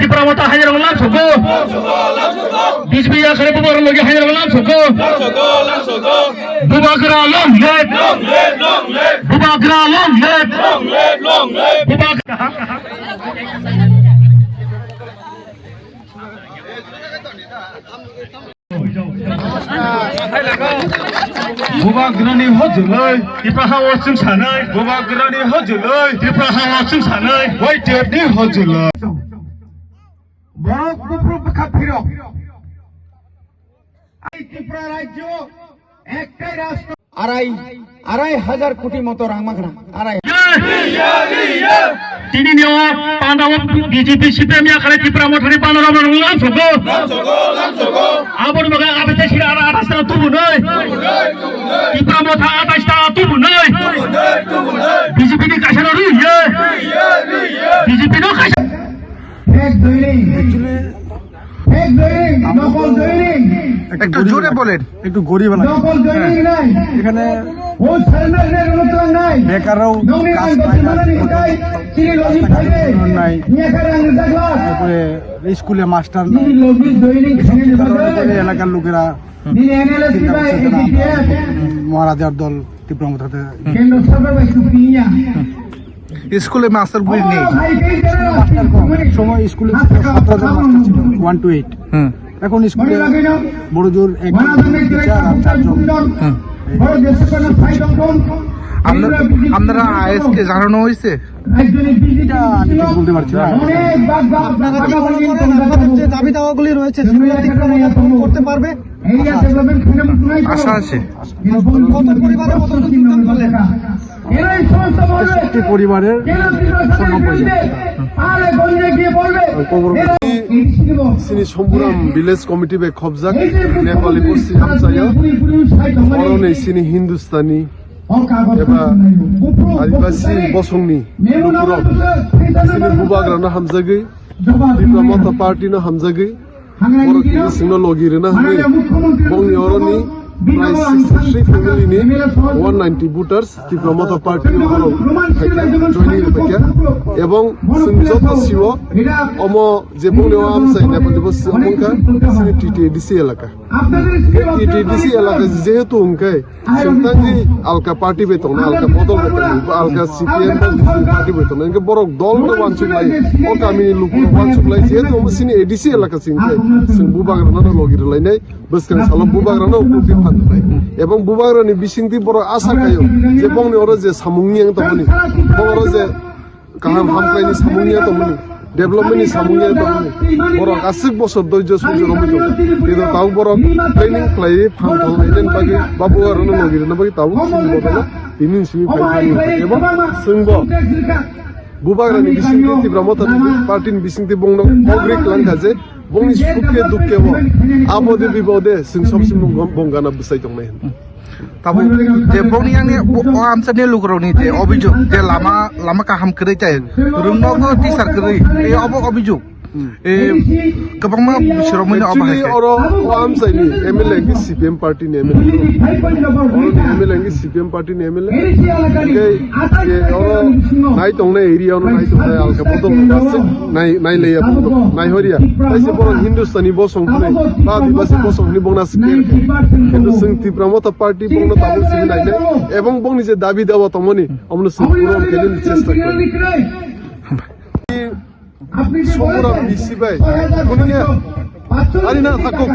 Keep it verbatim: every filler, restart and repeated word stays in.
Tipra Motha haino lam soko. B J P ya khare bubar logi haino lam soko. Bubagra long live. Bubagra long live. Bubagra. Bubagrani hojoloi, Tipra ha o chwng sanai. Bubagrani hojoloi, Tipra ha o chwng sanai. Y T F ni hojoloi. Borok buphuru bwkha phirok. Ai Tripura rajyo ektai rashtra. Arai, arai hajar koti moto rang makhna. Arai. Tini ni o panda o B J P C P M ya khare Tipra Mothani panda rok rang lang soko. Aboni baga abete sira ara atas ta tubu noi. Tipra Motha atas ta tubu noi. B J P ni kaisa no rui ye. B J P no kaisa. Fake joining. Actually, Fake joining, আমরা নকল তো joining। একটু একটু জোরে বলেন। একটু গরিব এলাকা। নকল joining নাই। এখানে ও surrender এর মতো নাই। বেকাররাও নমনি কাজ আন পায় না। বর্তমানে নিতাই, চিনি লজি রাস্তাঘাটে ফাইদে। কোনো নাই। নিয়ে খারাং জাগলা। তারপরে স্কুলে মাস্টার নাই। নিয়ে লজি joining এই খানে কারণে জাগলা। এলাকার লোকেরা নিয়ে এন এল এস চিন্তা ভাই, করছে যে না, এ ডি পি এফ। মহারাজার দল টিপ্রা মথাতে কেন্দ্র সরকার ভাই সুপ্রিয়া। স্কুলে মাস্টার গুলি নেই। মাস্টার কম। এক সময় স্কুলে ছিল সতেরো জন মাস্টার ছিল, one to eight। হুম। এখন স্কুলে বড় জোর একজন টিচার আর চারজন। হুম। আপনারা, আপনারা আই এস কে জানানো হয়েছে? এটা আমি ঠিক বলতে পারছি না। আপনারা কি মনে করেন আপনাদের যে দাবি দাওয়াগুলি রয়েছে সেগুলো টিপ্রা মথা পূরণ করতে পারবে? আশা আছে। কত পরিবারের মতো যুক্ত করলেন? তেষট্টি পরিবারের একশো নব্বই জন। Chini Somburam Village Committee bai khobjak Nepali Bosti Hamsaya, oroni chini Hindustani eba Adibasi bosongni lukurok chini bubagrano hamjagwi, Tipra Motha Party no hamjagwi, borok tini chwngno logi rwna hwnwi bongni oroni prai sixty three family ni one ninety voters Tipra Motha Party o borok phaikha, joining rwbaikha. Ebong chwng joto sio omo je bongni o amchai Nepal Dibo si omo wngkha chini T T A D C elaka. T T A D C elaka jehetu hwnkhe chwng tangwi alka party bai tongna, alka bodol bai tongna, alka C P M party bai tongna, hwnkhe borok dol no wansuk lai, o kamini lukurok wansuk lai, jehetu omo chini A D C elaka chwng khe chwng bubagrano no logi rwlainai, bwskang salo bubagrano upload phan lai. Ebong bubagrani bisingtwi borok asa khaio je bongni oro je samung yang tongmani, bong oro je kaham hamkrai ni samung ya tongmani, development ni samung ya tongmani. Borok aswk bosor doijo soijo romwi tongo. Kino tabuk borok training khlaiwi phang thang lainani bagwi, babu arokno logi rwna bagwi tabuk sini bodolo tini simi phai thangwi tongo. Ebong chwngbo bubagrani bisingtwi Tipra Motha party ni bisingtwi bongno kogri kwlangkha je bongni sukhe dukhe bo abode bibode chwng sob simung bongana bwsai tongnai. Tabuk je bongni yang ni o amsa ni lukurok ni je obijok je lama, lama kaham kwrwi tei rwngnogo tisar kwrwi, tei obo obijok. Hmm. E, kwbangma bisirok mani obo hai Actually, khe. Oro o amsa ni M L A ni C P M party ni M L A. Oro ni M L A ni C P M party ni M L A. Hingke je oro nai tongnai area, oro nai tongnai alka bodol nai, nai leya bodol, nai horia. Taise borok Hindustani bosong hwnwi, ba Adibasi bosong hwnwi bongna sikhe. Kintu chwng Tipra Motha party bongno tabuk simi nainai, ebong bongni je dabi dawa tongmani, omono chwng puron khainani chesta khlai. Somburam D C bai, hwnwi ya, ari na thakuk.